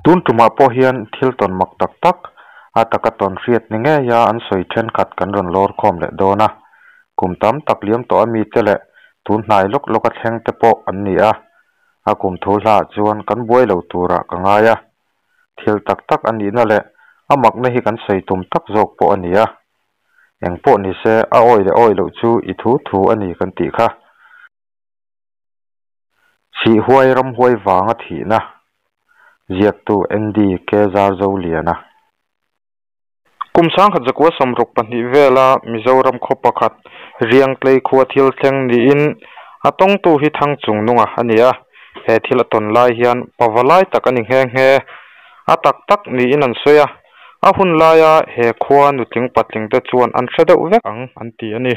Tun tumah pawh hian thil tawn mak tak tak, a taka tawn hriat ni ngeia an sawi thenkhat kan rawn lawr khawm leh dawn a. Kum tam tak liam tawh a mite leh tun hnai lawk lawka thleng te pawh an ni a. A kum thu hlaah chuan kan buai lo turah ka ngai a. Thil tak tak a nihna leh a makna hi kan sawi tum tak zawk pawh a ni a. Eng pawh nise a awi leh awi loh chu i thu thu a ni kan tih kha. Sihhuai ramhuai vanga thihna, ziaktu Andy K. Zarzoliana. Kum sangkhat zakua 62 vela Mizoram khaw pakhat Riangtlei khua thil thleng niin a tawngtu hi Thangchungnunga a ni a. He thil a tawn lai hian pava lai tak a ni nghe nghe. A tak tak niin an sawi a, a hun laia he khua nutling patling te chuan an hre deuh vek ang an ti a ni.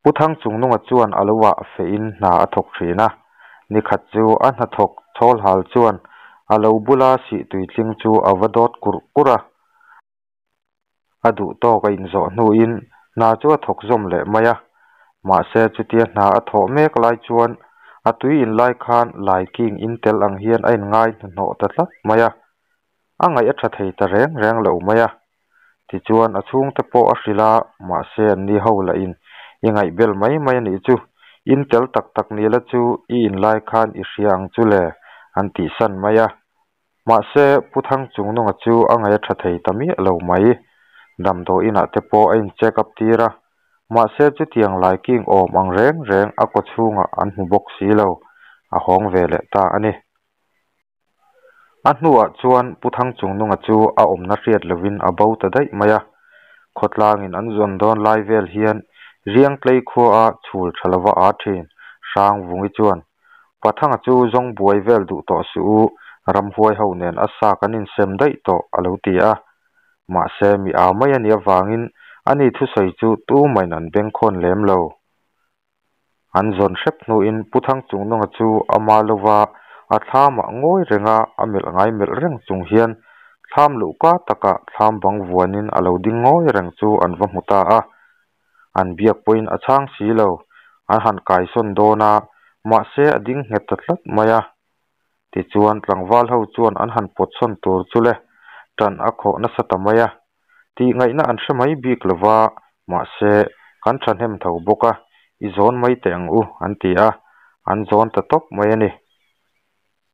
Pu Thangchungnunga chuan a lo ah fehin hna a thawk thin a, nikhat chu a hnathawk chhawl hal chuan a lo bula sih tuitling chu a va dawt kurh kurh a. A duh tawk a inzawh hnuin hna chu a thawk zawm leh mai a, mahse chutia hna a thawh mek lai chuan a tui in lai khan laiking in tel ang hian a inngai hnuhnawh ta tlat mai a, a ngaih a tha thei ta reng reng lo mai a. Tichuan a chhungte pawh a hrilh a, mahse anni ho lahin i ngaihbel mai mai a nih chu, in tel tak tak ni la chu i in lai khan i hria ang chu le, an tihsan mai a. Mahse Pu Thangchungnunga chu a ngaih a tha thei ta miah lo mai. Damdawi inah te pawh a in check up tir a, mahse chutiang laiking awm ang reng reng a kawchhungah an hmu bawk si lo, a hawng ve leh ta a ni. A hnuah chuan Pu Thangchungnunga chu a awmna hriat lovin a bo ta daih mai a. Khawtlangin an zawn dawn lai vel hian Riangtlei khuaa chhul tha lova aa thin Hrangvungi chuan, Pathanga chu zawng buai vel duh tawh suh u, ramhuai ho nen a sa kan insem daih tawh, a lo ti a. Mahse mi aa mai a nih avangin ani thusawi chu tumahin an bengkhawn lem lo. An zawn hrep hnuin Pu Thangchungnunga chu ama lova a thlamah ngawi renga a melh ngai melh reng chung hian thlam luhka takah thlam bang vuanin a lo ding ngawi reng chu an va hmu ta a. An biak pawhin a chhang si lo, an han kaisawn dawn a, mahse a ding nghet ta tlat mai a. Tichuan tlangval ho chuan an han pawtsawn tur chu le tan a khawh nasa ta mai a. Tih ngaihna an hre mai bik lo va, mahse, kan thahnem tho bawk a, i zawn mai teh ang u, an ti a, an zawn ta tawp mai a ni.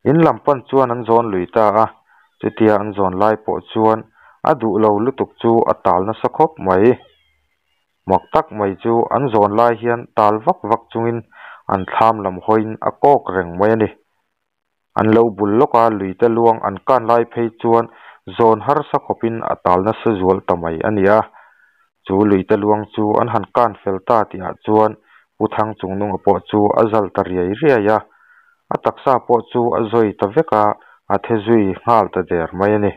In lam pan chuan an zawn lui ta a, chutia an zawn lai pawh chuan a duh lo lutuk chu a tal nasa khawp mai. Mak tak mai chu an zawn lai hian tal vak vak chungin an thlam lam hawiin a kawk reng mai a ni. An lo bul lawk a, luite luang an kan lai phei chuan zawn harsa khawpin a tal nasa zual ta mai a ni a. Chu luite luang chu an han kan fel ta tihah chuan Pu Thangchungnunga pawh chu a zal ta riai riai a, a taksa pawh chu a zawi ta vek a, a the zui nghal ta der mai a ni.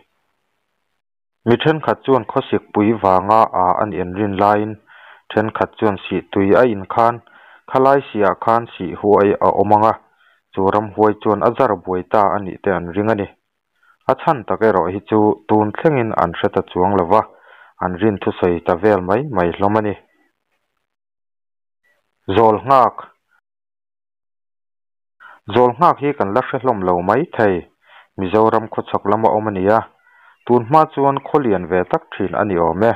Mi thenkhat chuan khawsik pui vanga a an inrin laiin thenkhat chuan sih tui a in khan khalai sihah khan sih huai a awm ang a, chu ramhuai chuan a zar buai ta a nih te an ring a ni. A chhan tak erawh hi chu tun thlengin an hre ta chuang lo va, an rin thusawi ta vel mai mai hlawm a ni. Zawl nghak. Zawl nghak hi kan la hre hlawm lo mai thei. Mizoram khawchhak lama awm a ni a, tun hma chuan khaw lian ve tak thin a ni awm e.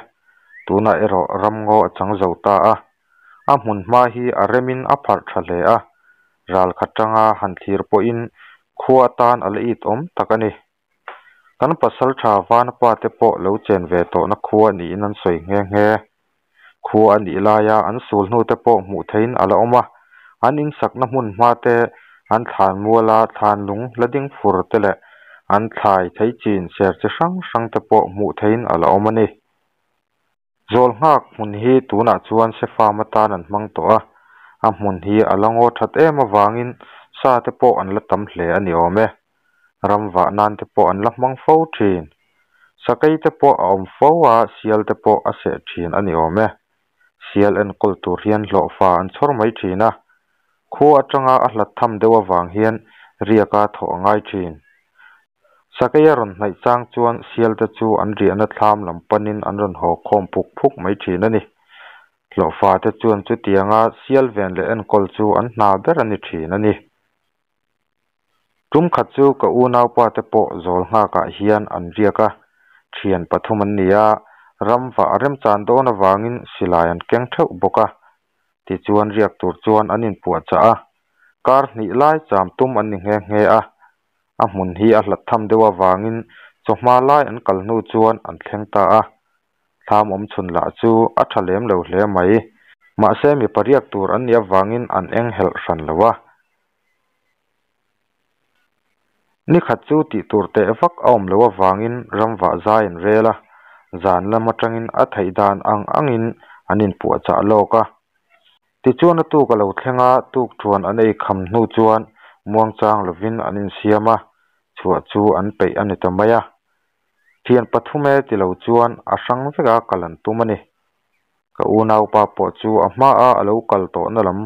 Tunah erawh ramngaw a chang zo ta a, a hmun hma hi a remin a pharh tha hle a, ral khat tanga han thlir pawhin khua atan a la it awm tak a ni. Kan pasal tha Vanapa te pawh lo chen ve tawhna khua niin an sawi nghe nghe. Khua a nih laia an sul hnute pawh hmuh theihin a la awm a, an insakna hmun hma te, an thlan muala thlan lung la ding fur te leh an thlai thei chin ser chi hrang hrang te pawh hmuh theihin a la awm a ni. Zawl nghak hmun hi tunah chuan se farm atan an hmang tawh a, a hmun hi a la ngaw that em avangin sa te pawh an la tam hle a ni awm e. Ram vah nan te pawh an la hmang fo thin. Sakei te pawh a awm fo a, sial te pawh a seh thin a ni awm e. Sial enkawl tur hian hlawhfa an chhawr mai thin a, khua atanga a hlat tham deuh avang hian riaka thawh a ngai thin. Sakei a rawn hnaih chang chuan sial te chu an riahna thlam lam panin an rawn haw khawm phuk phuk mai thin a ni. Hlawhfa te chuan chutianga sial ven leh enkawl chu an hna ber a ni thin a ni. Tum khat chu ka unaupa te pawh zawl nghakah hian an riak a, thian pathum an ni a, ram vah a remchan dawn avangin silai an keng theuh bawk a. Tichuan riak tur chuan an inpuahchah a, kar hnih lai cham tum an ni nghe nghe a. A hmun hi a hlat tham deuh avangin chawhma lai an kal hnu chuan an thleng ta a. Thlam awm chhun lah chu a tha lem lo hle mai. Mahse mipa riak tur an nih avangin an eng helh hran lo a. Ni khat chu tih tur teh vak a awm loh avangin ramvah zai an rel a, zan lam atangin a theih dan ang angin an inpuahchah lawk a. Tichuan a tuk a lo thleng a, tukṭhuan an ei kham hnu chuan muangchang lovin an insiam a, chhuah chu an peih a ni ta mai a. Thian pathum e ti lo chuan a hrang vek a kal an tum a ni. Ka unaupa pawh chu a hma a a lo kal tawhna lam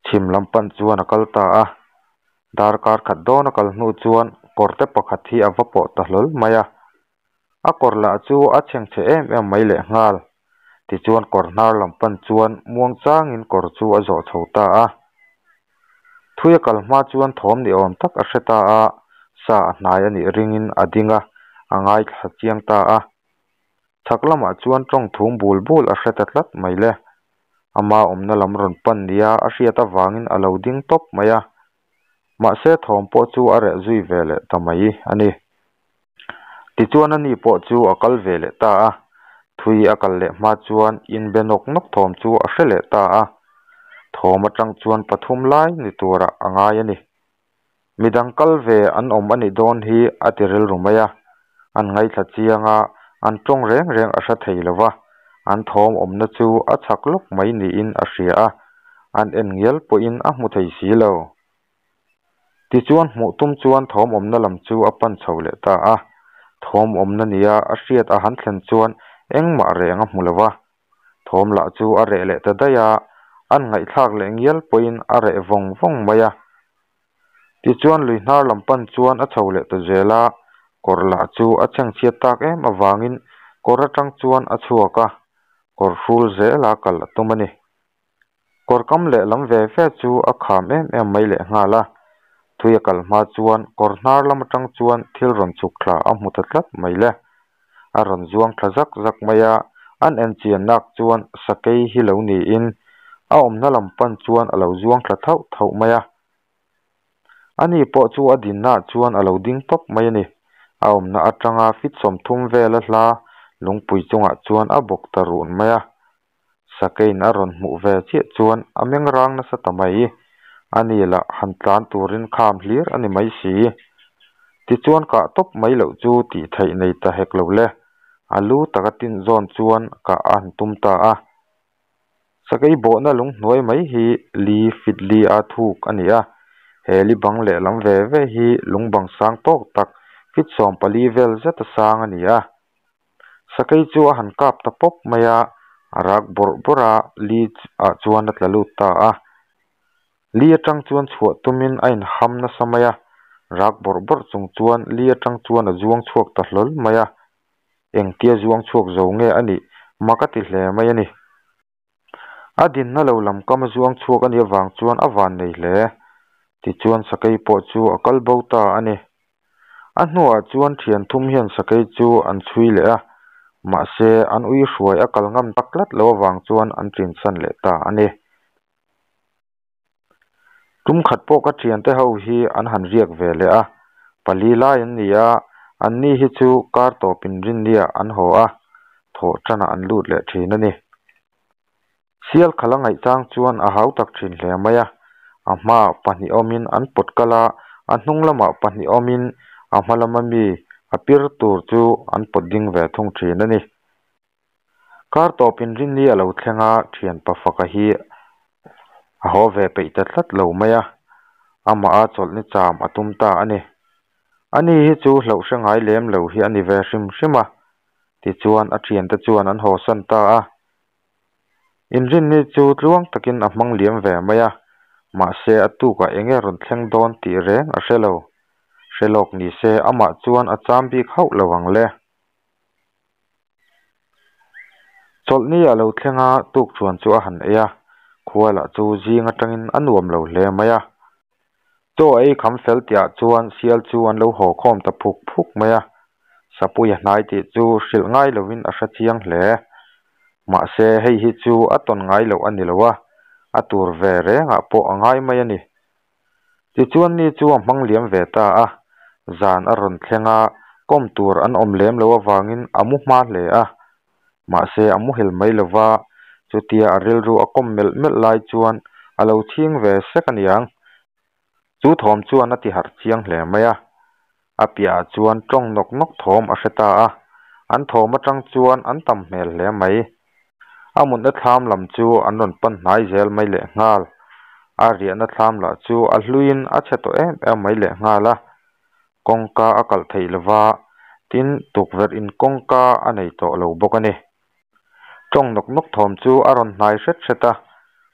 chhim lam pan chuan a kal ta a. Darkar khat dawn a kal hnu chuan kawrte pakhat hi a va pawh ta hlawl mai a. A kawr lah chu a chhengchhe em em mai lehnghal. Tichuan kawr hnar lam pan chuan muangchangin kawr chu a zawh chho ta a. Thui a kal hma chuan thawm ni awm tak a hre ta a, sa a hnai a nih ringin a ding a, a ngaithla chiang ta a. Chhak lamah chuan tawng thum bul bul a hre ta tlat mai le. Ama awmna lam rawn pan nia a hriat avangin a lo ding tawp mai a. Mahse thawm pawh chu a reh zui ve leh ta mai a ni. Tichuan ani pawh chu a kal ve leh ta a. Thui a kal leh hma chuan inbe nawk nawk thawm chu a hre leh ta a. Thawm atang chuan pathum lai ni turah a ngai a ni. Midang kal ve an awm a nih dawn hi a ti rilru mai a. An ngaithla chiang a, an tawng reng reng a hre thei lo va, an thawm awmna chu a chhak lawk mai niin a hria a, an en ngial pawhin a hmu thei si lo. Tichuan hmuh tum chuan thawm awmna lam chu a pan chho leh ta a, thawm awmna nia a hriat a han thlen chuan engmah reng a hmu lo va, Thawm lah chu a reh leh ta daih a, an ngaihthlak leh ngial pawhin a reh vawng vawng mai a. Tichuan lui hnar lam pan chuan a chho leh ta zel a, kawr lah chu a chhengchhiat tak em avangin kawr atang chuan a chhuak a, kawr hrul zela kal a tum a ni. Kawr kam leh lam ve ve chu a kham em em mai leh nghal a, thui a kal hma chuan kawr hnar lam atang chuan thil rawn chhuk thla a hmu ta tlat mai le. A rawn zuang thla zak zak mai a, an en chian nak chuan sakei hi lo niin a awmna lam pan chuan a lo zuang thla thauh thauh mai a. Ani pawh chu a dinnaah chuan a lo ding tawp mai a ni. A awmna atanga fit 30 vela hla lungpui chungah chuan a bawk ta run mai a. Sakein a rawn hmuh ve chiah chuan a meng rang nasa ta mai. Ani lah han tlan turin kham hlir a ni mai si. Tichuan kah tawp mai loh chu tih theih nei ta hek lo le. A lu taka tin zawn chuan kah a han tum ta a. Sakei bawhna lung hnuai mai hi li fit li a thuk a ni a. He li bang lehlam ve ve hi lung bang sang tawk tak fit 14 vel zeta sang a ni a. Sakei chu a han kap ta pawp mai a, a rak bawrh bawrh a, li ah chuan a tla lut ta a. Li atang chuan chhuah tumin a inham nasa mai a, rak bawrh bawrh chung chuan li atang chuan a zuang chhuak ta hlawl mai a. Engtia zuang chhuak zo nge a nih mak a ti hle mai a ni. A dinna lo lam kam a zuang chhuak a nih avang chuan a van nei hle. Tichuan sakei pawh chu a kal bo ta a ni. A hnuah chuan thian thum hian sakei chu an chhui leh a, mahse an ui hruai a kal ngam tak tlat lo avang chuan an tinsan leh ta a ni. Tum khat pawh ka thiante ho hi an han riak ve leh a, pali lai an ni a, anni hi chu kar tawp inrinniah an haw a, thawh tanah an lut leh thin a ni. Sial khalh a ngaih chang chuan a hau tak thin hle mai a, a hmaah pahnih awmin an pawt kal a, a hnung lamah pahnih awmin a hma lama mi a pir tur chu an pawt ding ve thung thin a ni. Kar tawp inrinni a lo thleng a, thianpa faka hi a haw ve peih ta tlat lo mai a, amah a chawlhni cham a tum ta a ni. Ani hi chu hlauh hre ngai lem lo hi a ni ve hrim hrim a, tichuan a thiante chuan an hawsan ta a. Inrinni chu tluang takin a hmang liam ve mai a, mahse a tukah eng nge rawn thleng dawn tih reng a hre lo. Hre lawk ni se amah chuan a cham bik hauh lo ang le. Chawlhni a lo thleng a, tukṭhuan chu a han ei a, khua lah chu zing atangin a nuam lo hle mai a. Chaw a ei kham fel tihah chuan sial chu an lo haw khawm ta phuk phuk mai a, sapui a hnai tih chu hrilh ngai lovin a hre chiang hle. Mahse hei hi chu a tawn ngai loh a ni lo a, a tur ve rengah pawh a ngai mai a ni. Tichuan ni chu a hmang liam ve ta a, zan a rawn thleng a, kawm tur an awm lem loh avangin a mu hma hle a. Mahse a muhil mai lo va, chutia a rilru a kawm melh melh lai chuan a lo chhing ve sek a niang. Chu thawm chuan a ti harh chiang hle mai a, a piahah chuan tawng nawk nawk thawm a hre ta a, an thawm atang chuan an tam hmel hle mai. A mutna thlam lam chu an rawn pan hnai zel mai lehnghal. A riahna thlam lah chu a hluiin a chhe tawh em em mai lehnghal a, kawngka a kalh theih lova, tin tukverh in kawngka a nei tawh lo bawk a ni. Tawng nawk nawk thawm chu a rawn hnai hret hret a,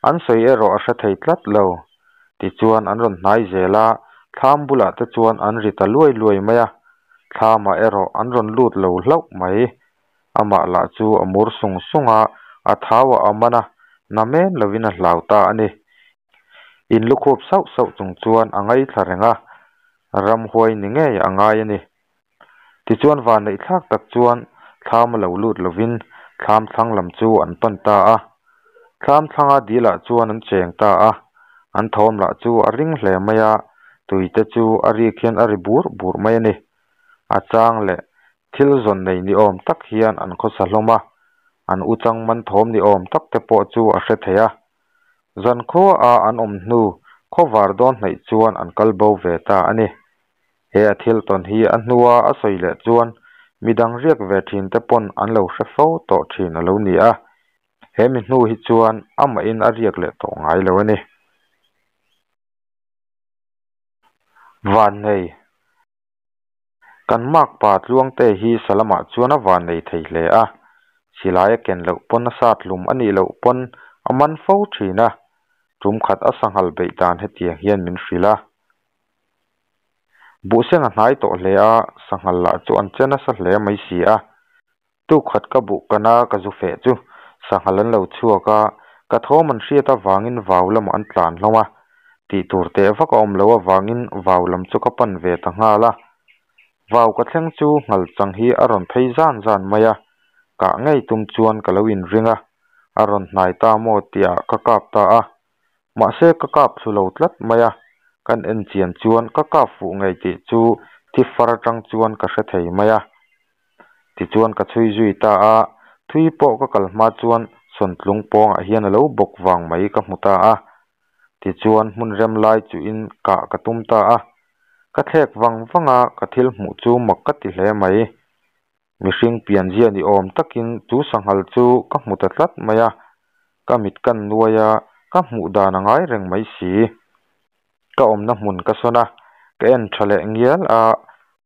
an sawi erawh a hre thei tlat lo. Tichuan an rawn hnai zel a, thlam bulah te chuan an ri ta luai luai mai a, thlamah erawh an rawn lut lo hlauh mai. Amah lah chu a mur sung sung a, a thau a man a, na men lovin a hlau ta a ni. In lukhup sauh sauh chung chuan a ngaithla reng a, ramhuai ni ngei a ngai a ni. Tichuan vanneih thlak tak chuan thlam a lo lut lovin thlam thlang lam chu an pan ta a. Thlam thlanga dil ah chuan an cheng ta a, an thawm lah chu a ring hle mai a, tui te chu a rik hian a ri bur bur mai a ni. A chang leh thil zawn nei ni awm tak hian an khawsa hlawm a, an uchang man thawm ni awm tak te pawh chu a hre thei a. Zankhua a an awm hnu khawvar dawn hnaih chuan an kal bo ve ta a ni. He a thil tawn hi a hnua a sawi leh chuan midang riak ve thin te pawn an lo hre fo tawh thin a lo ni a, he mi hnu hi chuan amahin a riak leh tawh ngai lo a ni. Vannei. Kan makpa Tluangte hi Salamah chuan a vannei thei hle a, silai a ken loh pawn a sat hlum a nih loh pawn a man fo thin a, tum khat a sanghal beih dan hetiang hian min hrilh a. Buhseng a hnai tawh hle a, sanghal lah chu an che nasa hle mai si a. Tuk khat ka buh kana ka zu feh chu sanghal an lo chhuak a, ka thawm an hriat avangin vau lamah an tlan hlawm a, tih tur teh vak a awm loh avangin vau lam chu ka pan ve ta nghal a. Vau ka thleng chu nghal chang hi a rawn phei zan zan mai a, kah ngei tum chuan ka lo inring a, a rawn hnai ta maw tihah ka kap ta a. Mahse ka kap thlu lo tlat mai a, kan en chian chuan ka kap fuh ngei tih chu thi far atang chuan ka hre thei mai a. Tichuan ka chhui zui ta a, thui pawh ka kal hma chuan sawntlung pawngah hian a lo bawk vang mai ka hmu ta a. Tichuan hmun rem lai chuhin kah ka tum ta a, ka thlek vang vang a, ka thil hmuh chu mak ka ti hle mai. Mihring pianzia ni awm takin chu sanghal chu ka hmu ta tlat mai a, ka mit kan nuai a, ka hmuh dan a ngai reng mai si. Ka awmna hmun ka sawn a, ka en tha leh ngial a,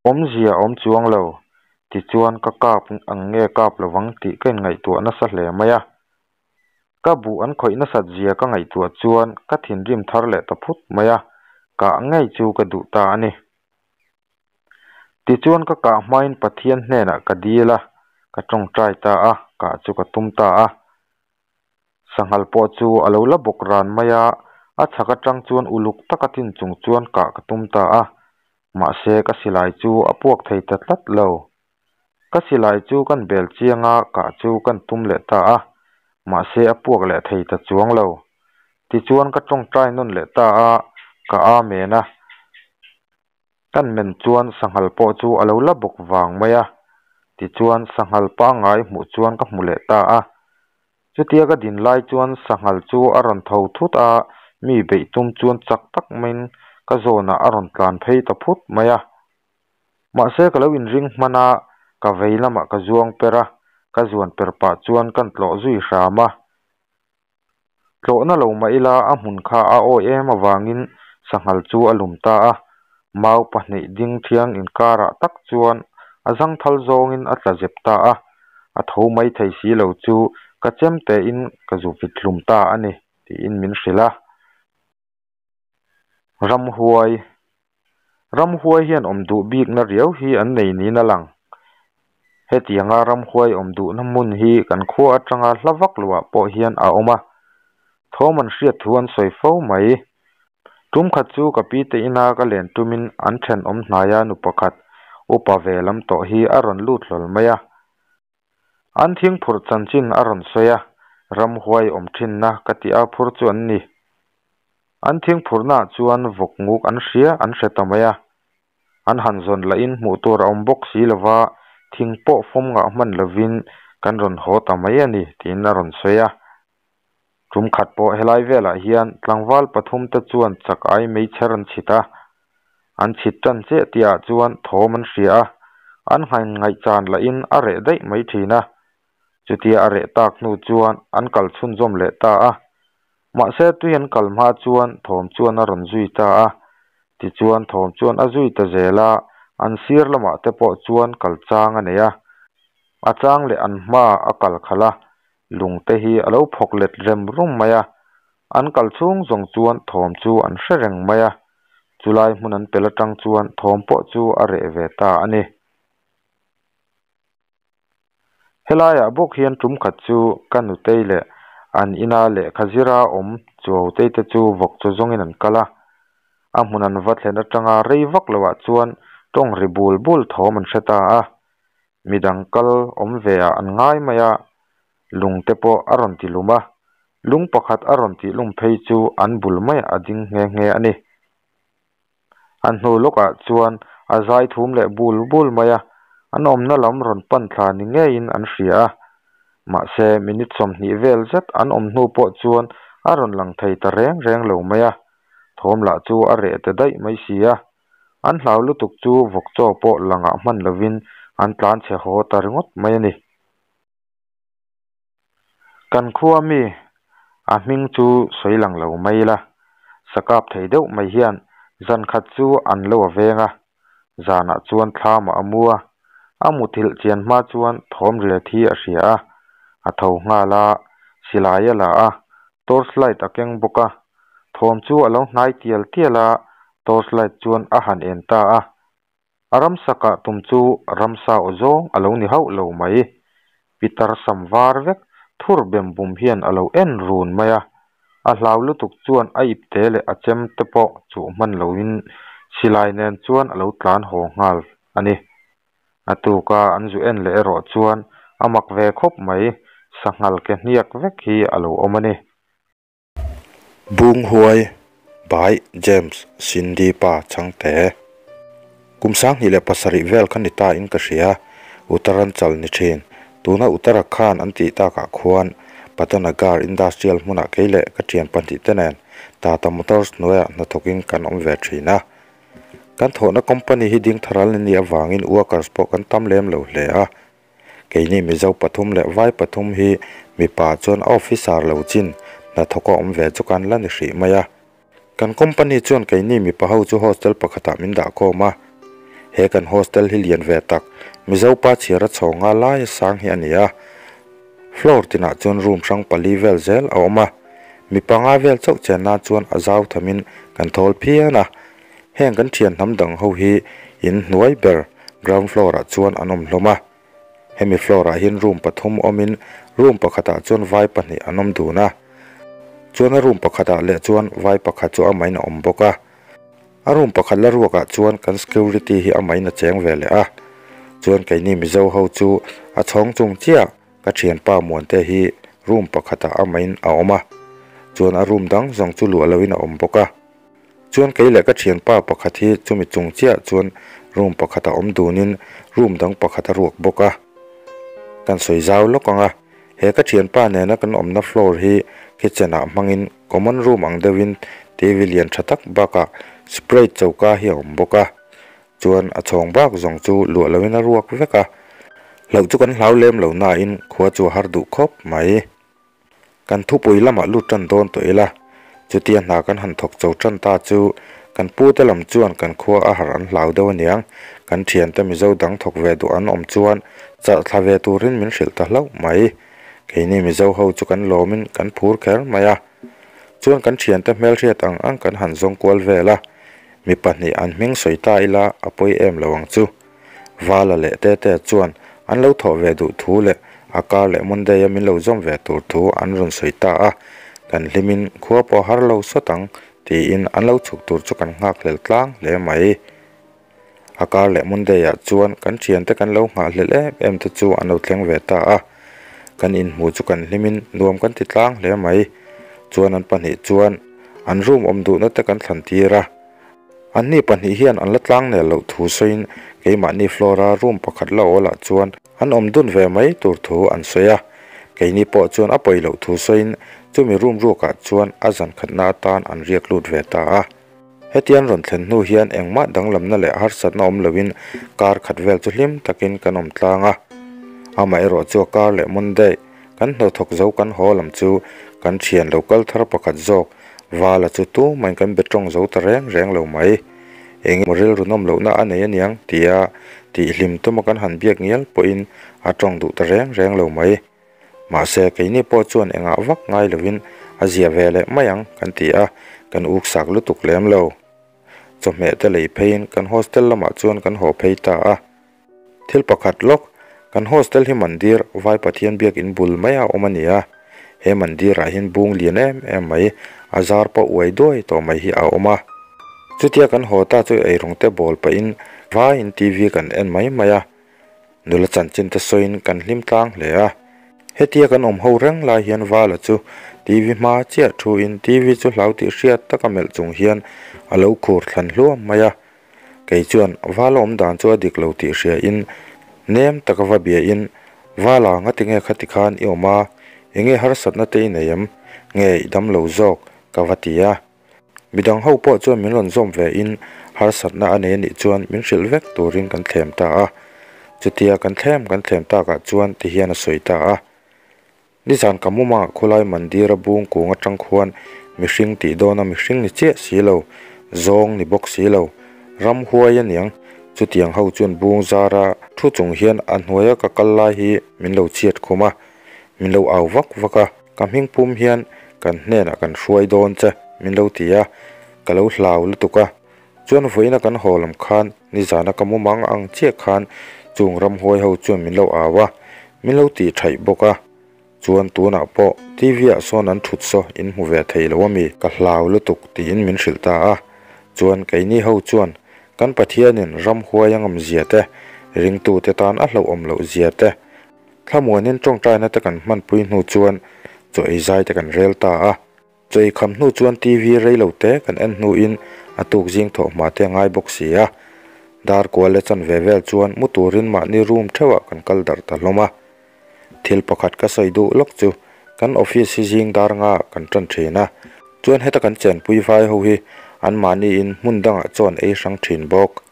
awmzia a awm chuang lo. Tichuan ka kap ang nge kap lovang tih ka inngaihtuah nasa hle mai a. Ka buh an khawih nasat zia ka ngaihtuah chuan ka thinrim thar leh ta phut mai a, kah ngei chu ka duh ta a ni. Tichuan ka kah hmain Pathian hnenah ka dil a, ka tawngtai ta a, kah chu ka tum ta a. Sanghal pawh chu a lo la bawk ran mai a, a chhak atang chuan uluk taka tin chung chuan kah ka tum ta a, mahse ka silai chu a puak thei ta tlat lo. Ka silai chu kan bel chiang a, kah chu kan tum leh ta a, mahse a puak leh thei ta chuang lo. Tichuan ka tawngtai nawn leh ta a, ka amen a. Kan men chuan sanghal pawh chu a lo la bawk vang mai a, tichuan sanghal pangngai hmuh chuan ka hmu leh ta a. Chutia ka din lai chuan sanghal chu a rawn tho thut a, mi beih tum chuan chak tak maiin ka zawnah a rawn tlan phei ta phut mai a. Mahse ka lo inring hman a, ka vei lamah ka zuang per a, ka zuan per pah chuan kan tlawh zui hram a. Tlawhna lo mah ila a hmun kha a awi em avangin sanghal chu a lum ta a, mau pahnih ding thiang inkarah tak chuan a zangthal zawngin a tla zep ta a, a tho mai thei si lo chu ka chem tein ka zu vit hlum ta a ni tiin min hrilh a. Ramhuai Ramhuai hian awm duh bikna riau hi an nei niin a lang. Hetianga ramhuai awm duhna hmun hi kan khua atanga hla vak loah pawh hian a awm a, thawm an hriat thu an sawi fo mai. Tum khat chu ka pi te ina ka len tumin an thenawm hnaia nu pakhat upa ve lam tawh hi a rawn lut hlawl mai a. An thing phurh chanchin a rawn sawi a, ramhuai awm thinna ka tih a phur chu an ni. An thing phurhnaah chuan vawk nguk an hria an hre ta mai a. An han zawn lahin hmuh tur a awm bawk si lova, thing pawh fawm ngah hman lovin kan rawn haw ta mai a ni tiin a rawn sawi a. Tum khat pawh helai velah hian tlangval pathum te chuan chak ai meichher an chhit a, an chhit tan chiah tihah chuan thawm an hria a, an han ngaihchan lahin a reh daih mai thin a. Chutia a reh tak hnu chuan an kal chhunzawm leh ta a. Mahse tui an kal hma chuan thawm chuan a rawn zui ta a. Tichuan thawm chuan a zui ta zel a, an sir lamah te pawh chuan kal chang a nei a. A chang leh an hma a kal khalh a, lung te hi a lo phawk let rem rum mai a. An kal chhung zawng chuan thawm chu an hre reng mai a. Chulai hmun an pel atang chuan thawm pawh chu a reh ve ta a ni. Helaiah bawk hian tum khat chu ka nutei leh an ina lehkha zira awm Chuautei te chu vawk chaw zawngin an kal a. A hmun an va thlen atanga rei vak loah chuan tawng ri bul bul thawm an hre ta a. Midang kal awm ve ah an ngai mai a, lung te pawh a rawn ti lum a. Lung pakhat a rawn tih lum phei chu an bul maiah a ding nghe nghe a ni. An hnu lawkah chuan a zai thum leh bul bul mai a, an awmna lam rawn pan thla ni ngeiin an hria a. Mahse, minute 20 vel zet an awm hnu pawh chuan a rawn lang thei ta reng reng lo mai a, thawm lah chu a reh ta daih mai si a. An hlau lutuk chu vawk chaw pawh langah hman lovin an tlan chhe haw ta ringawt mai a ni. Kan khua mi a hming chu sawi lang lo mai ila, sakap thei deuh mai hian zan khat chu an lo a veng a, zanah chuan thlamah a mu a, a muthilh chian hma chuan thawm riat hi a hria a, a tho nghal a, silai a la a, torch light a keng bawk a, thawm chu a lo hnai tial tial a, torch light chuan a han en ta a. A ramsa kah tum chu ramsa aw zawng a lo ni hauh lo mai. Pitar sam var vek thur bem bum hian a lo en run mai a. A hlau lutuk chuan a ipte leh a chem te pawh chuh hman loin silai nen chuan a lo tlan haw nghal a ni. A tuka an zu en leh erawh chuan a mak ve khawp mai, sanghal ke hniak vek hi a lo awm a ni. Bunghuai by James Cindy Pa Chhangte Kum 2007 vel kha ni ta in ka hria, Uttaranchal ni thin. Tuna Uttarakhand an tih takah khuan Patanagar Industrial hmunah kei leh ka thian pahnih te nen Tata Motors hnuaiah hnathawkin kan awm ve thin a. Kan thawhna company hi ding tharal ni avangin workers pawh kan tam lem lo hle a. Keini Mizo pathum leh Vai pathum hi mipa chuan a officer lo chin hnathawk a awm ve chu kan la ni hrih mai a. Kan company chuan keini mipa ho chu hostel pakhatah min dah khawm a. He kan hostel hi lian ve tak Mizo pa chhiar a chho nga laia sang hi a ni a. Floor tinah chuan room hrang pali vel zel a awm a. Mi panga vel chauh chen nan chuan a zau thamin kan thawl phian a. Heng kan thian hnam dang ho hi in hnuai ber ground floor ah chuan an awm hlawm a. Hemi floor ah hian room pathum awmin room pakhatah chuan vai pahnih an awm dun a. Chuan a room pakhatah leh chuan vai pakhat chu amahin a awm bawk a. A room pakhat la ruakah chuan kan security hi amahin a cheng ve leh a. Chuan keini Mizo ho chu a chhawng chung chiah ka thianpa Muante hi room pakhatah amahin a awm a. Chuan a room dang zawng chu luah loin a awm bawk a. Chuan kei leh ka thianpa pakhat hi chumi chung chiah chuan room pakhat a awm dunin room dang pakhat a ruak bawk a. Kan sawi zau lawk ang a, he ka thianpa nena kan awmna floor hi kitchen ah hmangin common room ang deuhin TV lian tha tak bakah separate choka hi a awm bawk a. Chuan a chhawng bak zawng chu luah loin a ruak vek a. Hlauh chu kan hlau lem lo nain khua chu a har duh khawp mai. Kan thupui lamah lut tan dawn tawh ila, chutia hna kan han thawk cho tan ta chu kan pute lam chuan kan khua a harh an hlau deuh aniang, kan thiante Mizo dang thawk ve duh an awm chuan chalh thla ve turin min hrilh ta hlauh mai. Keini Mizo ho chu kan lawmin kan phur kher mai a. Chuan kan thiante hmelhriat ang ang kan han zawng kual vel a, mi pahnih an hming sawi ta ila a pawi em lo ang chu. Vala leh Tete chuan an lo thawh ve duh thu leh a kar leh Monday a min lo zawm ve tur thu an rawn sawi ta a, kan hlimin khua pawh har lo sawt ang tiin an lo chhuk tur chu kan nghakhlel tlang hle mai. A kar leh Monday ah chuan kan thiante kan lo nghahhlelh em em te chu an lo thleng ve ta a, kan inhmu chu kan hlimin nuam kan ti tlang hle mai. Chuan an pahnih chuan an room awm duhna te kan thlan tir a, anni pahnih hian an la tlang nel loh thu sawiin keimahni floor a room pakhat la awl ah chuan an awm dun ve mai tur thu an sawi a, keini pawh chuan a pawi loh thu sawiin chumi room ruakah chuan a zan khatna atan an riak lut ve ta a. Hetiang rawn thlen hnu hian engmah danglamna leh harsatna awm loin kar khat vel chu hlim takin kan awm tlang a. Amaherawh chu a kar leh Monday kan hnawthawk zo kan haw lam chu kan thian lo kal thar pakhat zawk Vala chu tumahin kan be tawng zo ta reng reng lo mai. Eng emaw rilru nawm lohna a nei aniang tia tihhlim tuma kan han biak ngial pawhin a tawng duh ta reng reng lo mai. Mahse, keini pawh chuan engah vak ngai lovin a zia ve leh mai ang kan ti a, kan uksak lutuk lem lo. Chawhmeh te lei pheiin kan hostel lamah chuan kan haw phei ta a. Thil pakhat lawk, kan hostel hi mandir Vai Pathian biakin bul maia awm a ni a. He mandirah hian bung lian em em mai, a zar pawh uai duai tawh mai hi a awm a. Chutia kan haw ta chu eirawng te bawl pahin vaiin TV kan en mai mai a. Nula chanchin te sawiin kan hlim tlang hle a. Hetia kan awm ho reng lai hian Vala chu TV hma chiah thuin TV chu hlau tih hriat taka melh chung hian a lo khur thlan hluam mai a. Kei chuan Vala awm dan chu a dik lo tih hriain nem taka va biain, Vala ngati nge khati khan i awm a, enge harsatna te i nei em? Nge i dam lo zawk? ka va ti a. Midang ho pawh chuan min rawn zawm ve in harsatna a nei anih chuan min hrilh vek turin kan thlem ta a. Chutia kan thlem kan thlem takah chuan ti hian a sawi ta a. Nizan ka mumangah khulai mandira bung kung atang khuan mihring tih dawna mihring ni chiah si lo, zawng ni bawk si lo, ram huai aniang. Chutiang ho chuan bung zara thu chung hian a hnuaia ka kal lai hi min lo chhiat khum a, min lo au vak vak a. Ka hming pum hian kan hnenah kan hruai dawn che min lo ti a, ka lo hlau lutuk a. Chuan vawiina kan haw lam khan nizana ka mumang ang chiah khan chung ramhuai ho chuan min lo au a, min lo tih thaih bawk a. Chuan tunah pawh TV ah sawn an thut saw in hmu ve thei lo ami? Ka hlau lutuk tiin min hrilh ta a. Chuan keini ho chuan kan Pathianin ramhuai a ngam zia te, ringtute tan a hlauhawm loh zia te, Thlamuanin tawngtaina te kan hmanpui hnu chuan chaw ei zai te kan rel ta a. Chaw ei kham hnu chuan TV rei lo te kan en hnuin a tuk zing thawh hma te a ngai bawk si a. Dar kual leh chan ve vel chuan mu turin mahni room theuhah kan kal darh ta hlawm a. Thil pakhat ka sawi duh lawk chu kan office hi zing dar nga kan tan thin a, chuan heta kan chenpui vai ho hi anmahniin hmun dangah chaw an ei hrang thin bawk.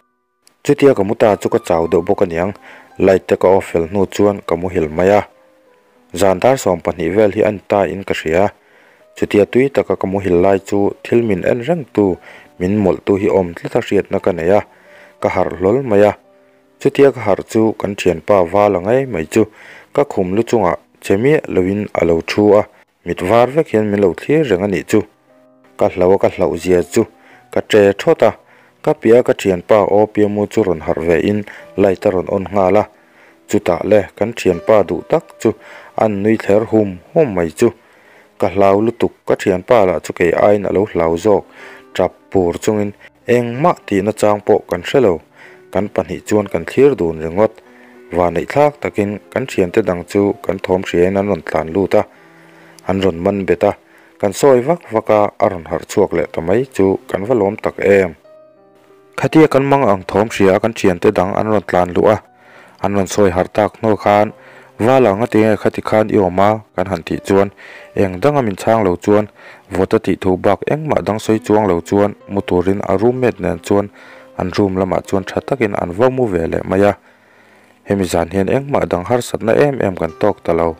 Chutia ka mu ta chu ka chau deuh bawk aniang, light te ka off fel hnu chuan ka muhil mai a. Zan dar 20 vel hi a ni ta in ka hria. Chutia tui taka ka muhil lai chu thil min en reng tu, min mawlh tu hi awm tlat a hriatna ka nei a, ka harh hlawl mai a. Chutia ka harh chu kan thianpa val ang mai chu ka khum lu chungah che miah loin a lo thu a, mit var vek hian min lo thlir reng a nih chu. Ka hlauh a ka hlauh zia chu ka che thawt a, ka piah a ka thianpa aw piamu chu rawn harh ve in light a rawn on nghal a, chutah le kan thianpa duh tak chu an nui thler hum hum mai chu. Ka hlau lutuk ka thianpa lah chu kei aiin a lo hlau zawk tap pur chungin engmah tihna chang pawh kan hre lo, kan pahnih chuan kan thlir dun ringawt. Vaneih thlak takin kan thiante dang chu kan thawm hriain an rawn tlan lut a, an rawn man bet a, Kan sawi vak vak a, a rawn harh chhuak leh ta mai chu kan va lawm tak em. Khatia kan mang ang thawm hria a kan thiante dang an rawn tlan luh a, an rawn sawi harh tak hnu khan Vala nga tinge khati khan i awm a kan han tih chuan eng danga min chhang lo chuan vawt a tih thu bak engmah dang sawi chuang lo chuan mu turin a roommate nen chuan an room lamah chuan tha takin an va mu ve leh mai a. Hemi zan hian engmah dang harsatna em em kan tawk ta lo.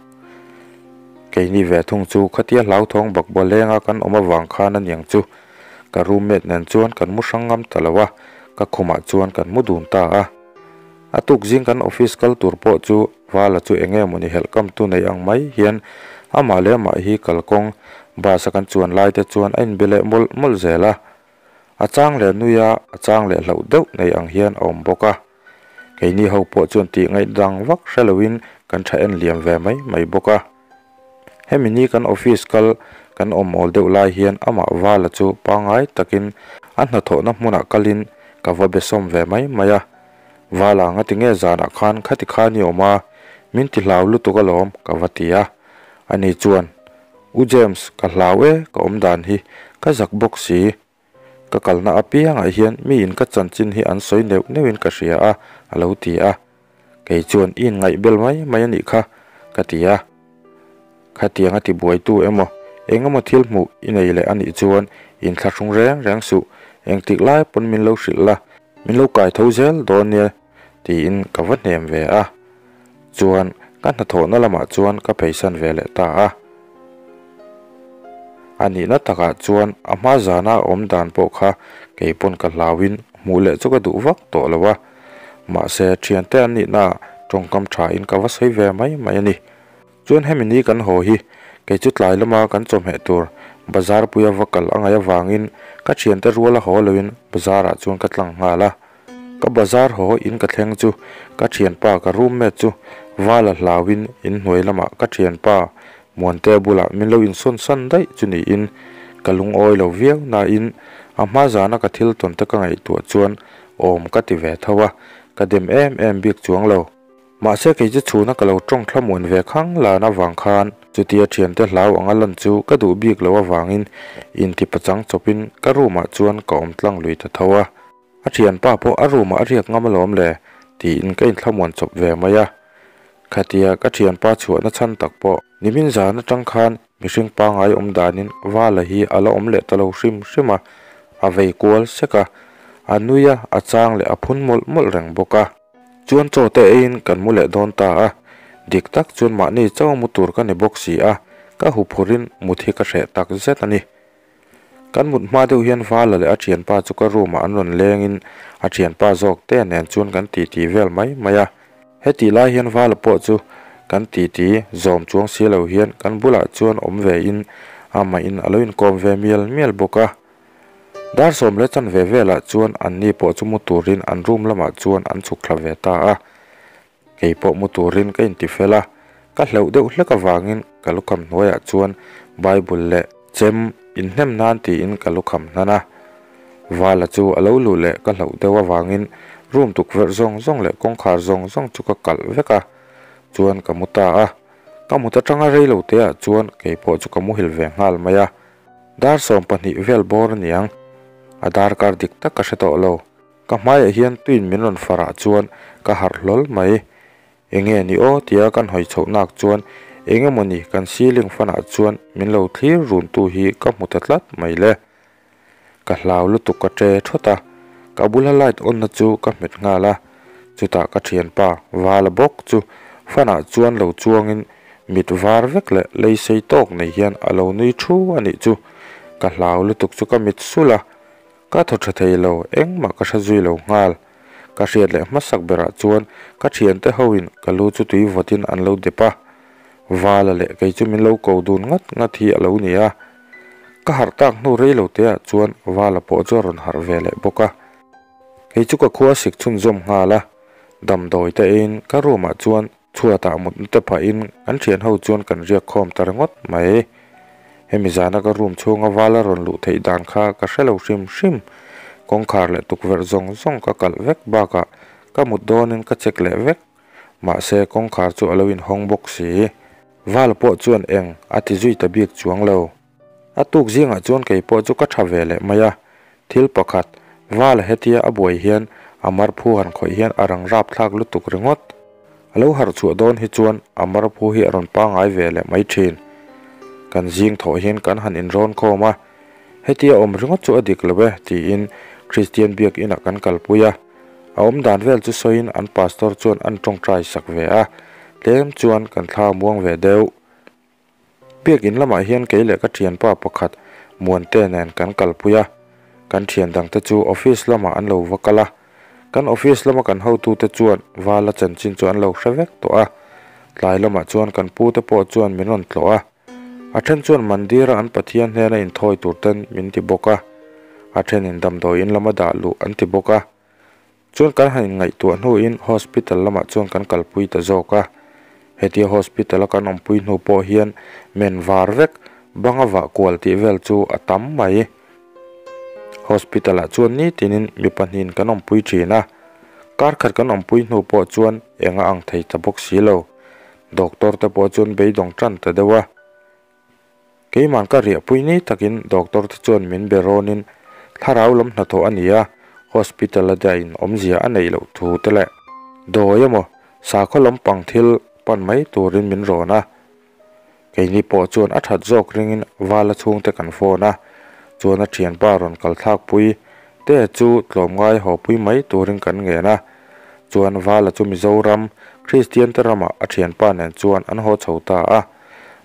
Keini ve thung chu khatia hlauthawng bakbaw lenga kan awm avang khan aniang chu ka roommate nen chuan kan mu hrang ngam ta lo a, ka khumah chuan kan mu dun ta a. A tuk zing kan office kal tur pawh chu Vala chu eng nge mawni helh kam tu nei ang mai hian amah leh amah hi kalkawng bus a kan chuan lai te chuan a inbe leh mawlh mawlh zel a. A chang leh nui a, a chang leh hlauh deuh nei ang hian a awm bawk a. Keini ho pawh chuan tih ngaihdang vak hre loin kan tha en liam ve mai mai bawk a. Hemi ni kan office kal Kan awm awl deuh lai hian amah Vala chu pangngai takin a hnathawhna hmunah kalin ka va be sawm ve mai mai a. Vala ngati nge zanah khan khati khan i awm a, min ti hlau lutuk alawm ka va ti a. Ani chuan, U James, ka hlau e, ka awm dan hi ka zak bawk si. Ka kalna apiangah hian miin ka chanchin hi an sawi neuh neuhin ka hria a, a lo ti a. Kei chuan i inngaih bel mai mai a nih kha, ka ti a. Khatiang a tibuaitu emaw, eng emaw thil hmuh i nei leh a nih chuan inthlahrung reng reng suh, engtik lai pawn min lo hrilh la, min lo kai tho zel dawn nia tiin ka va hnem ve a. Chuan ka hnathawhna lamah chuan ka pheisan ve leh ta a. A nihna takah chuan a hma zana a awm dan pawh kha kei pawn ka hlauin hmuh leh chu ka duh vak tawh lo a. Mahse thiante an nihnaah tawngkam thain ka va sawi ve mai mai a ni. Chuan hemi ni kan haw hi kei chu tlai lama kan chawhmeh tur bazar puia va kal a ngaih avangin ka thiante ruala haw loin bazarah chuan ka tlang nghal a. Ka bazar haw in ka thleng chu ka thianpa ka roommate chu vala hlauin inhnuai lamah ka thianpa Muantea bulah min lo insawn san daih chu niin ka lungawi lo viau nain a hma zana ka thil tawn te ka ngaihtuah chuan awm ka ti ve tho a, ka dem em em bik chuang lo. Mahse kei chu chhuna ka lo tawng thlamuan ve khang lan avang khan chutia thiante hlau anga lan chu ka duh bik lo avangin inti pachang chawpin ka room ah chuan ka awm tlang lui ta tho a. A thianpa pawh a room ah a riak ngam alawm le tiin ka inthlamuan chawp ve mai a. Khatia ka thianpa chhuahna chhan tak pawh nimin zan atang khan mihring pangngai awm danin Vala hi a la awm leh ta lo hrim hrim a, a vei kual sek a, a nui a, a chang leh a phun mawlh mawlh reng bawk a. Chuan chaw te eiin kan mu leh dawn ta a, dik tak chuan mahni chaw mu tur ka ni bawk si a, ka huphurhin mut hi ka hreh tak zet a ni. Kan mut hma deuh hian Vala leh a thianpa chu ka room ah an rawn lengin a thianpa zawk te nen chuan kan titi vel mai mai a. Hetih lai hian Vala pawh chu kan titi zawm chuang si lo hian kan bulah chuan awm ve in amah in a lo inkawm ve mial mial bawk a. Dar sawm leh chanve velah chuan anni pawh chu mu turin an room lamah chuan an chhuk thla ve ta a. Kei pawh mu turin ka inti fel a, ka hlauh deuh hlek avangin ka lukham hnuaiah chuan Bible leh chem inhnem nan tiin ka lukham hnan a. Vala chu a lo luh leh ka hlauh deuh avangin room tukverh zawng zawng leh kawngkhar zawng zawng chu ka kalh vek a, chuan ka mu ta a. Ka mut atanga rei lo teah chuan kei pawh chu ka muhil ve nghal mai a. Dar 12 vel bawr aniang, a darkar dik tak ka hre tawh lo. Ka hmaiah hian tuin min rawn farah chuan ka harh hlawl mai. Enge ni aw tia kan hawi chhoh nak chuan eng emawni kan ceiling fan ah chuan min lo thlir run tu hi ka hmu ta tlat mai le. Ka hlau lutuk ka ṭe thawt a, ka bula light on na chu ka hmet nghal a, chutah ka thianpa Vala bawk chu fan ah chuan lo chuangin mit var vek leh lei sei tawk nei hian a lo nui thu a nih chu. Ka hlau lutuk chu ka mit sulh a. Ka thaw tha thei lo, engmah ka hre zui lo nghal. Ka hriat leh hmasak berah chuan ka thiante hoin ka lu chu tui vawtin an lo dep a. Vala leh kei chu min lo ko dun ngat ngat hi a lo ni a. Ka harh tak hnu rei lo teah chuan Vala pawh chu a rawn harh ve leh bawk a. Kei chu ka khua sik chhunzawm nghal a. Damdawi te eiin ka room ah chuan Chhuatah mutna te phahin kan thian ho chuan kan riak khawm ta ringawt mai. Hemi zana ka room chhunga val a rawn luh theih dan kha ka hre lo hrim hrim. Kawngkhar leh tukverh zawng zawng ka kalh vek bakah ka mut dawnin ka check leh vek. Mahse kawngkhar chu a lo inhawng bawk si. Val pawh chuan eng a ti zui ta bik chuang lo. A tuk zingah chuan kei pawh chu ka tha ve leh mai a, thil pakhat, Vala hetia a buai hian a marphu han khawih hian a rang rap thlak lutuk ringawt. A lo harh chhuah dawn hi chuan a marphu hi a rawn pangngai ve leh mai thin. Kan zing thawh hian kan han inrawn khawm a, hetia awm ringawt chu a dik lo e tiin Kristian biakinah kan kalpui a, a awm dan vel chu sawiin an pastor chuan an tawngtai sak ve a, tlem chuan kan thla muang ve deuh. Biakin lamah hian kei leh ka thianpa pakhat Muante nen kan kalpui a, kan thian dangte chu office lamah an lo va kal a. Kan office lama kan hotute chuan Vala chanchin chu an lo hre vek tawh a. Tlai lamah chuan kan pute pawh chuan min rawn tlawh a. A then chuan Mandira an Pathian hnena inthawi tur ten min ti bawk a. A thenin damdawiin lama dah luh an ti bawk a. Chuan kan han inngaihtuah hnuin hospital lamah chuan kan kalpui ta zawk a. Hetia hospital a kan awmpui hnu pawh hian men var vek, Banga vah kual tih vel chu a tam mai. Hospital ah chuan nitinin mi pahnihin kan awmpui thin a, kar khat kan awmpui hnu pawh chuan eng a ang thei ta bawk si lo. Doctor te pawh chuan beidawng tan ta deuh a. Keiman ka riahpui ni takin doctor te chuan min be rawnin thlarau lam hnathawh a ni a, hospital a dahin awmzia a neih loh thu te leh dawi emaw sakhaw lampang thil pan mai turin min rawn a. Keini pawh chuan a that zawk ringin Vala chhungte kan phone a, chuan a thianpa rawn kal thlakpui te chu tlawmngai hawpui mai turin kan ngen a, chuan Vala chu Mizoram Kristian te ramah a thianpa nen chuan an haw chho ta a.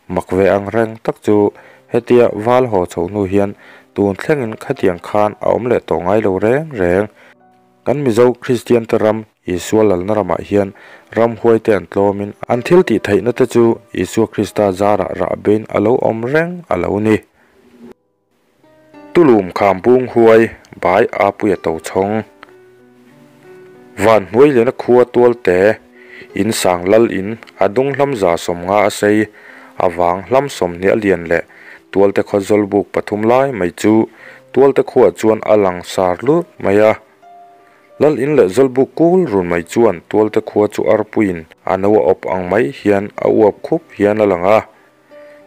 Mak ve ang reng tak chu hetia Val haw chho hnu hian tun thlengin khatiang khan a awm leh tawh ngai lo reng reng. Kan Mizo Kristian te ram Isua lalna ramah hian ramhuai te an tlawmin an thil tih theihna te chu Isua Krista zarah rah bein a lo awm reng a lo ni. Tulum kham bung huai bai a puia to chhawng. Van hnuai liana khua tual te in sang lal in a dung hlam 150 a sei a vang hlam 20 a lian leh tual te khaw zawlbuk pathum lai mai chu tual te khuah chuan a lang sar lut mai a. Lal in leh zawlbuk kul run mai chuan tual te khua chu arpuiin a no a awp ang mai hian a uap khup hian a lang a.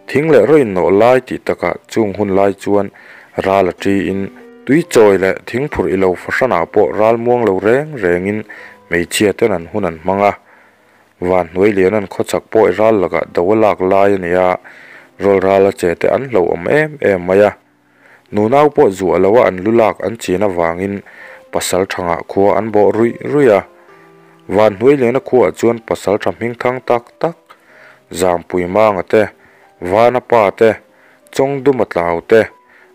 Thing leh rawin nawh lai tih takah chung hun lai chuan ral a tiin tui chawi leh thing phurh i lo fahranah pawh ral muang lo reng rengin hmeichhia ten an hun an hmang a. Van hnuai lian an khawchhak pawh i ral lakah do a lak lai a ni a, rawl ral a che te an hlauhawm em em mai a. Nunau pawh zuah loa an lu lak an chin avangin pasal thangah khua an bawh ruih ruih a. Van hnuai liana khuaah chuan pasal tha hming thang tak tak, Zampui Manga te, Vana pa te, Chawngduma Tlau te,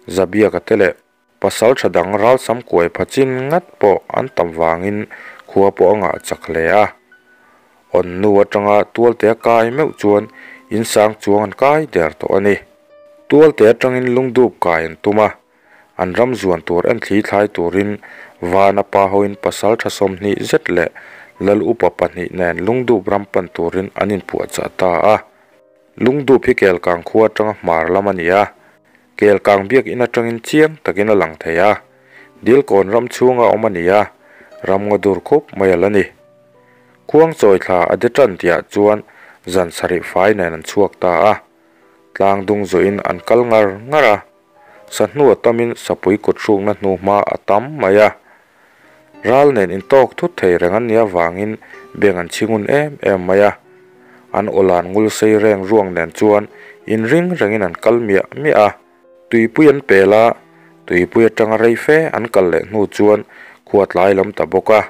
Zabiaka te leh pasal tha dang ralsam kuai pha chin ngat pawh an tam vangin khua pawh a ngah chak hle a. Awn nu atanga tualte a kai meuh chuan in sang chuang an kai der tawh a ni. Tualte atangin lungdup kai an tum a, an ram zuan tur en thli thlai turin Vana pa hoin pasal tha 20 zet leh lal upa pahnih nen lungdup ram pan turin an inpuahchah ta a. Lungdup hi Kelkang khua atanga hmar lam a ni a, Kelkang biak in atangin chiang takin a lang thei a, Dilkawn ram chhunga awm a ni a, ram ngaw dur khup mai a la ni. Khuang chawi thla a de tan tihah chuan zan sarih fai nen an chhuak ta a. Tlang dung zawhin an kal ngar ngar a. Sahnu a tamin sapui kut hrukna hnu hma a tam mai a. Ral nen intawk thut thei reng an nih avangin beng an chhingun em em mai a. An awlan ngul sei reng ruang nen chuan inring rengin an kal miah miah a. Tuipui an pel a, tuipui atanga rei fe an kal leh hnu chuan khua tlai lam ta bawk a.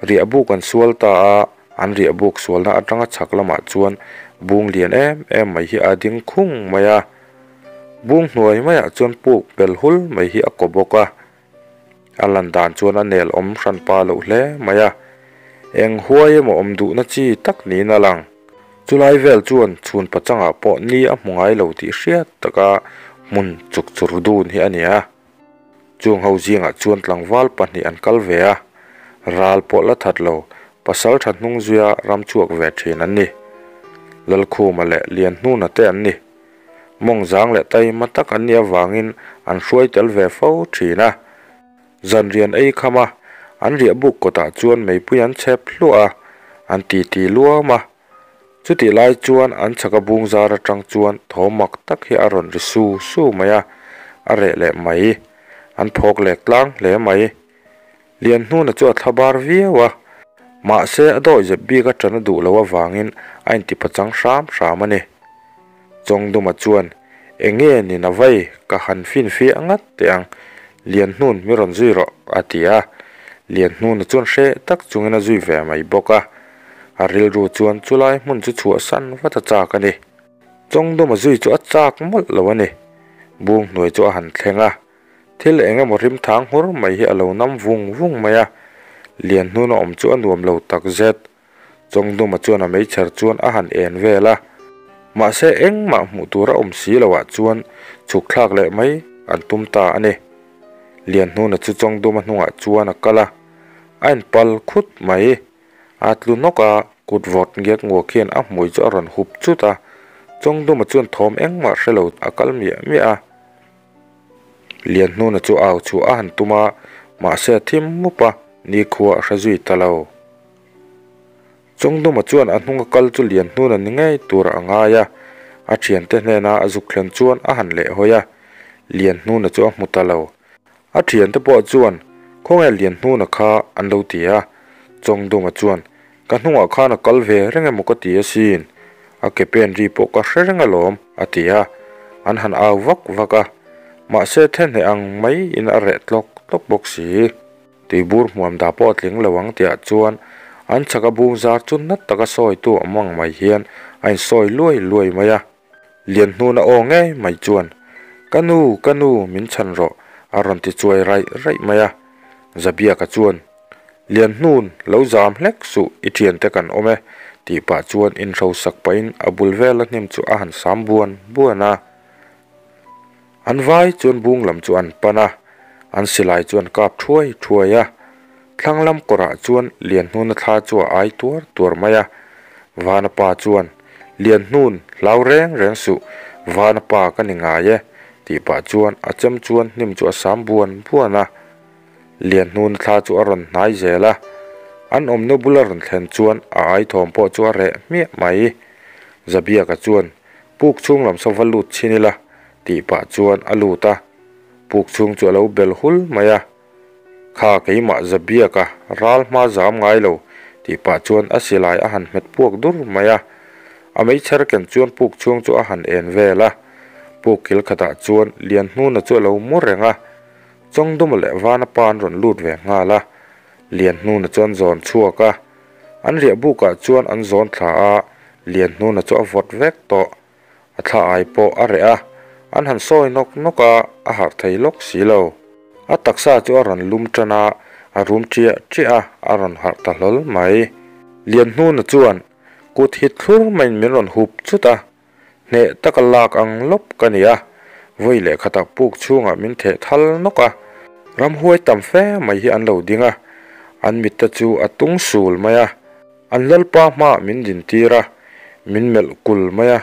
Riahbuk an sual ta a, an riahbuk sualna atanga chhak lamah chuan bung lian em em mai hi a ding khung mai a. Bung hnuai maiah chuan puk bel hul mai hi a kaw bawk a. A lan dan chuan a nel awm hran pa loh hle mai a. Eng huai emaw awm duhna chi tak niin a lang. Chulai vel chuan chhun pachangah pawh ni a hmu ngai lo tih hriat taka hmun chuk chur dun hi a ni a. Chung ho zingah chuan tlangval pahnih an kal ve a, ral pawh la that lo, pasal tha hnung zuia ram chhuak ve thin an ni. Lalkhuma leh Lianhnuna te an ni. Mawng zang leh taima tak an nih avangin an hruai tel ve fo thin a. Zanrian ei kham a, an riah buk kawtah chuan meipui an chhep hluah a, an titi luam a. Chutih lai chuan an chhaka bung zar atang chuan thaw mak tak hi a rawn ri su su mai a, a reh leh mai. An phawk lek tlang hle mai. Lianhnuna chu a thla bar viau a, mahse a dawi zep bik a tan a duh loh avangin a intipachang hram hram a ni. Chawngduma chuan, Eng nge ni na vai, ka han fin fiah ngat teh ang, Lianhnun mi rawn zui rawh, a ti a. Lianhnuna chuan hreh tak chungin a zui ve mai bawk a. A rilru chuan chulai hmun chu chhuahsan vat a chak a ni. Chawngduma zui chu a chak mawlh lo a ni. Bung hnuai chu a han thleng a. Thil eng emaw rim thang hur mai hi a lo nam vung vung mai a. Lianhnuna awm chu a nuam lo tak zet. Chawngduma chuan a meichher chuan a han en vel a. Mahse engmah hmuh tur a awm si loah chuan chhuk thlak leh mai an tum ta a ni. Lianhnuna chu Chawngduma hnungah chuan a kal a, a inpal khut mai. A tlu nawk a, kut vawt ngiak nguak hian a hmui chu a rawn hup chut a. Chawngduma chuan thawm engmah hre lo a kal miah miah a. Lianhnuna chu au chhuah a han tum a, mahse a thim mup a, nikhua a hre zui ta lo. Chawngduma chuan a hnunga kal chu Lianhnuna ni ngei tur a ngai a, a thiante hnena a zuk thlen chuan a han lehhawi a, Lianhnuna chu a hmu ta lo. A thiante pawh chuan, Khawnge Lianhnuna kha? an lo ti a. Chawngduma chuan, Ka hnungah khan a kal ve reng emaw ka ti asin, a ke pen ri pawh ka hre reng alawm, a ti a. An han au vak vak a, mahse thehne ang mai in a reh tlawk tlawk bawk si. Tuibur hmuam dah pawh a tling lo ang tihah chuan an chhaka bung zar chu nat taka sawitu awm ang mai hian a insawi luai luai mai a. Lianhnuna aw ngei mai chuan, Ka nu, ka nu, min chhan rawh, a rawn ti chuai raih raih mai a. Zabiaka chuan, Lianhnun, lo zam hlek suh, i thiante kan awm e, tih pah chuan inhrosak pahin a bul vela hnim chu a han sam buan buan a. An vai chuan bung lam chu an pan a, an silai chu an kap thuai thuai a. Thlang lam kawrah chuan Lianhnuna thla chu a ai tuar tuar mai a. Vana pa chuan, Lianhnun, hlau reng reng suh, Vana pa ka ni ngai e, tih pah chuan a chem chuan hnim chu a sam buan buan a. Lianhnuna thla chu a rawn hnai zel a, an awmna bula rawn thlen chuan a ai thawm pawh chu a reh hmiah mai. Zabiaka chuan, Puk chhung lam saw va lut chhin ila, tih pah chuan a lut a, puk chhung chu a lo bel hul mai a. Kha keimah Zabiaka ral hma zam ngai lo, tih pah chuan a silai a han hmet puak dur mai a. A meichher ken chuan puk chhung chu a han en vel a. Puk kil khatah chuan Lianhnuna chu a lo mu reng a. Chawngduma leh Vana pa an rawn lut ve nghal a. Lianhnuna chu an zawn chhuak a. An riah bukah chuan an zawn thla a, Lianhnuna chu a vawt vek tawh. A thla ai pawh a reh a, an han sawi nawk nawk a, a harh thei lawk si lo. A taksa chu a rawn lum tan a, a rum ṭiah ṭiah a, a rawn harh ta hlawl mai. Lianhnuna chuan kut hit thlur maiin min rawn hup chut a, hneh taka lak ang lawp ka ni a, vawi leh khatah puk chhungah min theh thal nawk a, ramhuai tam fe mai hi an lo ding a, an mitte chu a tung sul mai a. An lalpa hmaah min dintir a, min melh kul mai a,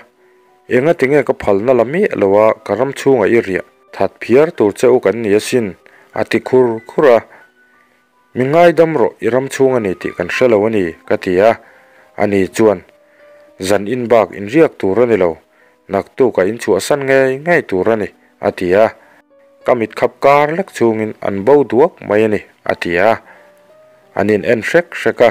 Enga tinge ka phalna la miah lo a, ka ram chhungah i riah that phiar tur che u kan ni asin, a ti khur khur a. Mi ngaidam rawh, i ram chhung a ni tih kan hre lo a ni, ka ti a. Ani chuan, Zan in bak in riak tur a ni lo, naktukah in chhuahsan ngei ngei tur a ni, a ti a. Ka mit khap kar lek chungin an bo duak mai a ni, a ti a. An in en hrek hrek a,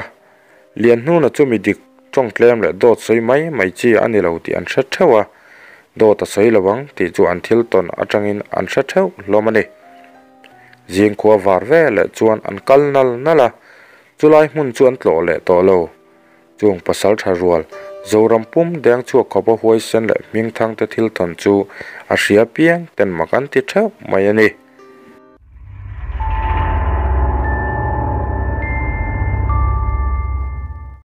Lianhnuna chu mi dik tawng tlem leh dawt sawi mai mai chi a ni lo tih an hre theuh a, dawt a sawi lo ang tih chu an thil tawn atangin an hre theuh hlawm a ni. Zingkhua var ve leh chuan an kal nal nal a, chulai hmun chu an tlawh leh tawh lo. Chung pasal tha rual, Zoram pum deng chhuak khawpa huaisen leh hmingthangte thil tawn chu a hria piang ten mak an ti theuh mai a ni.